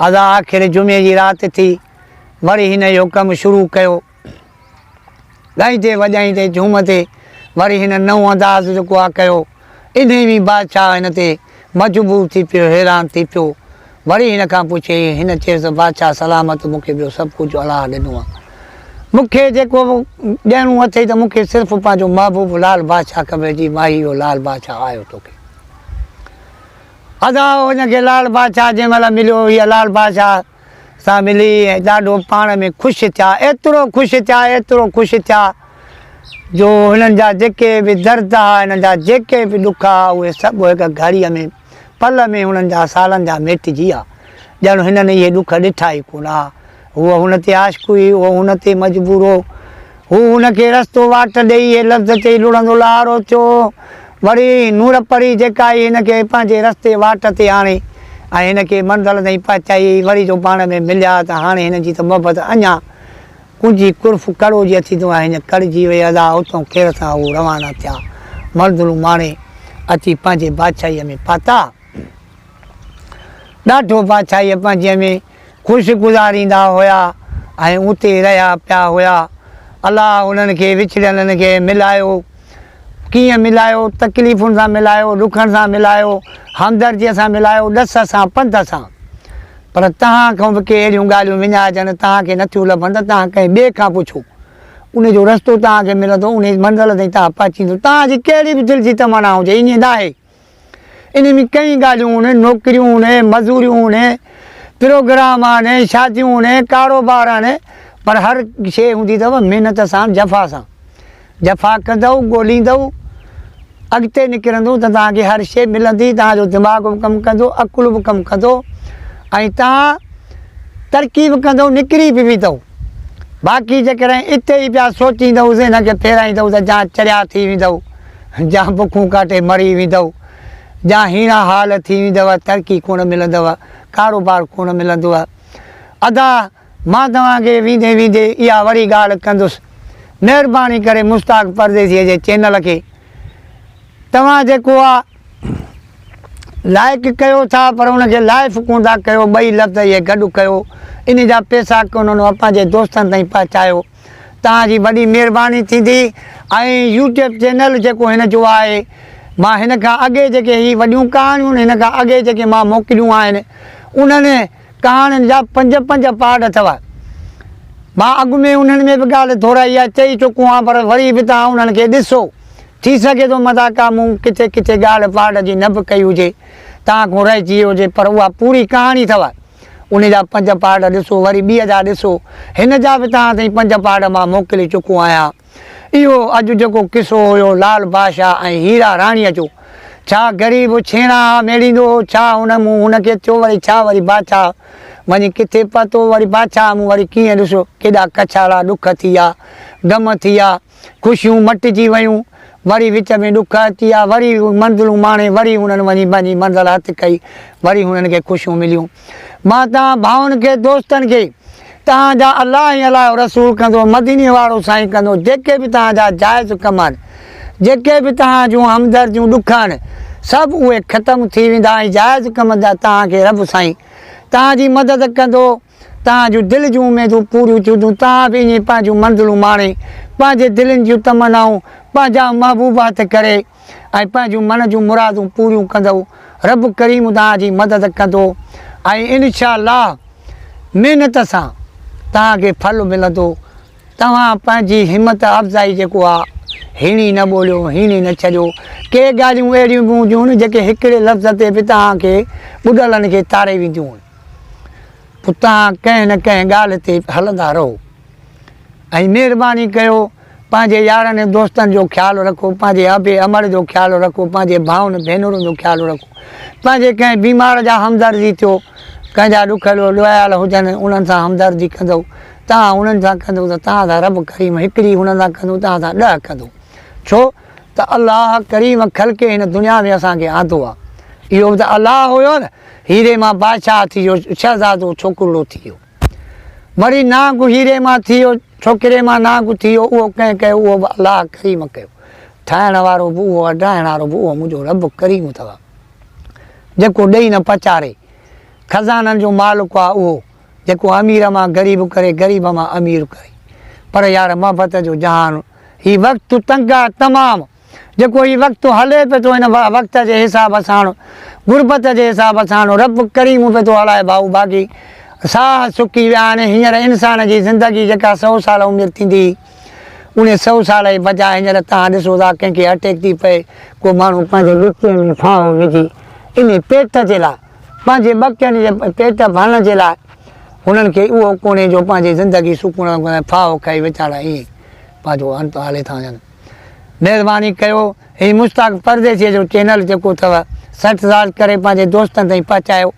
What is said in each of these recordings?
ادا آخر جمعي جي رات ٿي، وري هن اهو ڪم شروع ڪيو. ڳائيندي وڄائيندي جهومندي وري هن نئون انداز جيڪو آ ڪيو. انهي ۾ بادشاهه هن تي مجبور ٿي پيو، حيران ٿي پيو. وري هن کان پڇيائين، هن چيس ته بادشاهه سلامت مون کي ٻيو سڀ ڪجهه الله ڏنو آ. مون کي جيڪو به ڏيڻو اٿئي ته مون کي صرف پنهنجو محبوب لال بادشاهه کپي. جي ماهي اهو لال بادشاهه آيو توکي. ادا هن کي لال بادشاهه جنهن مهل مليو، هيء لال بادشاهه سان ملي ۽ ڏاڍو پاڻ ۾ خوش ٿيا، ايترو خوش ٿيا، ايترو خوش ٿيا جو هنن جا جيڪي به درد ها، هنن جا جيڪي به ڏک ها، اهي سڀ هڪ گهڙيء ۾، پل ۾ هنن جا سالن جا ميٽجي ويا. ڄڻ هنن اهي ڏک ڏٺا ئي ڪونه ها. هوء هن تي عاشق هئي، هو هن تي مجبور هو. هو هن کي رستو واٽ ڏيئي اهي لفظ چئي لڙهندو لهارو ٿيو. وري نور پري جيڪا ئي هن کي پنهنجي رستي واٽ تي آڻي ۽ هن کي منزل تائين پهچائي. وري جو پاڻ ۾ مليا ته هاڻي هن جي ته محبت اڃا ڪنجي قرف ڪڙو جي اٿي ته هڃ ڪڙجي وئي. ادا اتان خير سان هو روانا ٿيا. منزلون ماڻي اچي پنهنجي بادشاهيء ۾ پهتا. ڏاڍو بادشاهيء پنهنجيء ۾ خوش گذاريندا هيا ۽ اتي رهيا پيا هيا. الله انهن کي وڇڙيلن کي ملايو. ڪيئن ملايو؟ تڪليفن سان ملايو، ڏکن سان ملايو، همدرديء سان ملايو، ڏس سان، پنڌ سان. پر توهان کان به ڪي اهڙيون ڳالهيون وڃائجن، توهان کي نٿيون لڀن ته توهان ڪنهن ٻئي کان پڇو. ان جو رستو توهان کي ملندو، انهيء منزل تائين توهان پهچيندو. توهان جي ڪهڙي به دل جي تمنا هجي، ائين ناهي. انهي ۾ ڪئين ڳالهيون آهن، نوڪريون آهن، مزوريون آهن، پروگرام آهن، شاديون آهن، ڪاروبار آهن، پر هر شيء هوندي اٿو محنت سان جفا سان. جفا ڪندؤ، ڳوليندؤ، اڳتي نڪرندو ته توهان کي هر شيء ملندي، توهان جو دماغ به ڪم ڪندو، عقل به ڪم ڪندو ۽ توهان ترقي به ڪندؤ، نڪري به ويندؤ. باقي جيڪڏهن اتي ئي پيا سوچيندؤ، ذهن کي ڦيرائيندؤ ته جان چريا ٿي ويندؤ. جا بکون ڪاٽي مري ويندؤ، جا هيڻا حال ٿي ويندؤ، ترقي ڪونه ملندؤ، ڪاروبار ڪونه ملندو. ادا مان توهان کي ويندي ويندي اها وري ڳالهه ڪندس، مهرباني ڪري مشتاق پرديسيء جي چينل کي توهان جيڪو آ لائيڪ ڪيو ٿا پر ان کي لائف ڪونه ٿا ڪيو، ٻئي لفظ اهي گڏ ڪيو، ان جا پيسا ڪونهن پنهنجي دوستن تائين پهچايو. توهان جي وڏي مهرباني ٿيندي ۽ يوٽيوب چينل جيڪو هن جو آهي مان هن کان اڳي جيڪي هي وڏيون ڪهاڻيون هن کان اڳي جيڪي مان موڪليون آهن انهن ڪهاڻين جا پنج پنج پارٽ اٿو مان اڳ ۾ انهن ۾ به ڳالهه دهرائي آهي چئي چڪو آهيان پر وري به توهان انهن کي ڏسو ٿي سگهي ٿو متان ڪا مون ڪٿي ڪٿي ڳالهه پارٽ جي نه به ڪئي هجي توهان کان رهجي وئي هجي پر اها پوري ڪهاڻي اٿو ان جا پنج پارٽ ڏسو وري ٻي جا ڏسو هن جا به توهان تائين پنج پارٽ مان موڪلي چڪو آهيان. اهو اڄ جيڪو قصو هيو لال بادشاهه ۽ هيرا راڻيء جو. ڇا غريب ڇيڻا ها ميڙيندو هو ڇا هن مون هن کي ٿيو وري ڇا وري بادشاهه وڃي ڪٿي پهتو وري بادشاهه مون وري ڪيئن ڏسو ڪيڏا ڪڇاڙا ڏک ٿي ويا غم ٿي ويا. خوشيون مٽجي ويون، وري وچ ۾ ڏک اچي ويا، وري منزلون ماڻي، وري هنن وڃي پنهنجي منزل هٿ ڪئي، وري هنن کي خوشيون مليون. مان توهان ڀائن کي، دوستن کي، توهان جا الله ۽ الله جو رسول ڪندو، مديني وارو سائين ڪندو، جيڪي به توهان جا جائز ڪم آهن، جيڪي به توهان جون همدرديون ڏک آهن، سڀ اهي ختم ٿي ويندا ۽ جائز ڪم جا توهان کي رب سائين توهان جي مدد ڪندو. توهان جون دل جون اميدون پوريون ٿينديون، توهان به ائين پنهنجون منزلون ماڻي، پنهنجي دلين جون تمنائون پنهنجا محبوب هٿ ڪري ۽ پنهنجون من جون مرادون پوريون ڪندؤ. رب ڪريم توهان جي مدد ڪندو ۽ انشاء الله محنت سان توهان کي ڦل ملندو. توهان پنهنجي همت افزائي جيڪو آ هيڻي نه ٻوليو، هيڻي نه ڇڏيو. ڪي ڳالهيون اهڙيون به هونديون آهن جيڪي هڪڙي لفظ تي به توهان کي ٻڏلن کي تاري وينديون آهن. پوء توهان ڪنهن نه ڪنهن ڳالهه تي هلندا رهو ۽ مهرباني ڪيو پنهنجي يارن ۽ دوستن جو خيال رکو، پنهنجي ابي امڙ جو خيال رکو، پنهنجي ڀائن ڀينرن جو خيال رکو، پنهنجي ڪنهن بيمار جا همدردي ٿيو، ڪنهن جا ڏک ڏوهيال هجن انهن سان همدردي ڪندؤ، توهان انهن سان ڪندؤ ته توهان سان رب ڪريم هڪڙي هنن سان ڪندو توهان سان ڏهه ڪندو ڇو ته الله ڪريم خلقي هن دنيا ۾ اسان کي آندو آهي اهو به ته الله هيو نه. هيري مان بادشاهه ٿي ويو، شهزادو ڇوڪرڙو ٿي ويو. وري نانگ هيري مان ٿي ويو، ڇوڪري مان نانگ ٿي ويو، اهو ڪنهن ڪيو؟ اهو به الله ڪريم ڪيو. ٺاهڻ وارو به اهو آهي، ڊاهڻ وارو به اهو منهنجو رب ڪريم اٿو، جيڪو ڏئي نه پچاري. خزانن جو مالڪ آ اهو جيڪو امير مان غريب ڪري غريب مان امير ڪري پر يار محبت جو جهان هي وقت تنگ آ تمام جيڪو هي وقت هلي پيو ٿو هن وقت جي حساب ساڻ غربت جي حساب ساڻ رب ڪريم پيو ٿو هلائي ڀائو باقي ساهه سڪي ويا آهن هينئر انسان جي زندگي جيڪا سئو سال عمر ٿيندي هئي انهي سئو سال جي بجاء هينئر توهان ڏسو ٿا ڪنهن کي اٽيڪ ٿي پئي ڪو ماڻهو پنهنجي ڳچيء ۾ ڦاهو وجهي انهي پيٽ جي لاء پنهنجي ٻڪين جي پيٽ ڀرڻ جي لاء هنن کي اهو ڪونهي جو پنهنجي زندگي سڪون سان گذارين ڦاهو کائي ويچارا ائين پنهنجو انت هلي ٿا وڃن. مهرباني ڪيو هي مشتاق پرديسي جو چينل جيڪو اٿو سبسڪرائب ڪري پنهنجي دوستن تائين پهچايو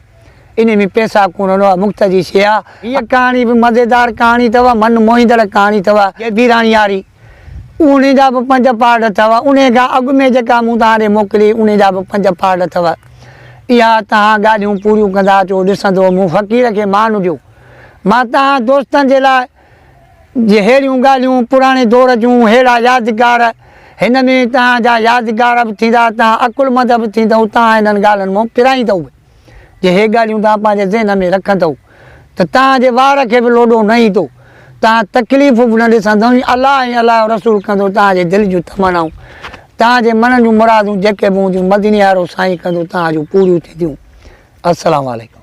انهي ۾ پيسا ڪونهن اها مفت جي شي آ. هيء ڪهاڻي به مزيدار ڪهاڻي اٿو من موهيندڙ ڪهاڻي اٿو. ڄيبيراڻي واري انهي جا به پنج پارٽ اٿو انهي کان اڳ ۾ جيڪا مون توهان ڏي موڪلي انهي جا به پنج پارٽ اٿو اها توهان ڳالهيون پوريون ڪندا اچو ڏسندو مون فقير کي مان ڏيو مان توهان دوستن جي لاء جي ههڙيون ڳالهيون پراڻي دور جون ههڙا يادگار هن ۾ توهان جا يادگار به ٿيندا توهان عقلمند به ٿيندؤ توهان هنن ڳالهين مان پرائيندؤ به جي هي ڳالهيون توهان پنهنجي ذهن ۾ رکندؤ ته توهان جي وار کي به لوڏو نه ايندو توهان تڪليفون به نه ڏسندؤ ۽ الله ۽ الله جو رسول ڪندو توهان جي دل جون تمنائون توهان جي من جون مرادون جيڪي به هونديون مديني وارو سائين ڪندو توهان جون پوريون ٿينديون السلام عليڪم.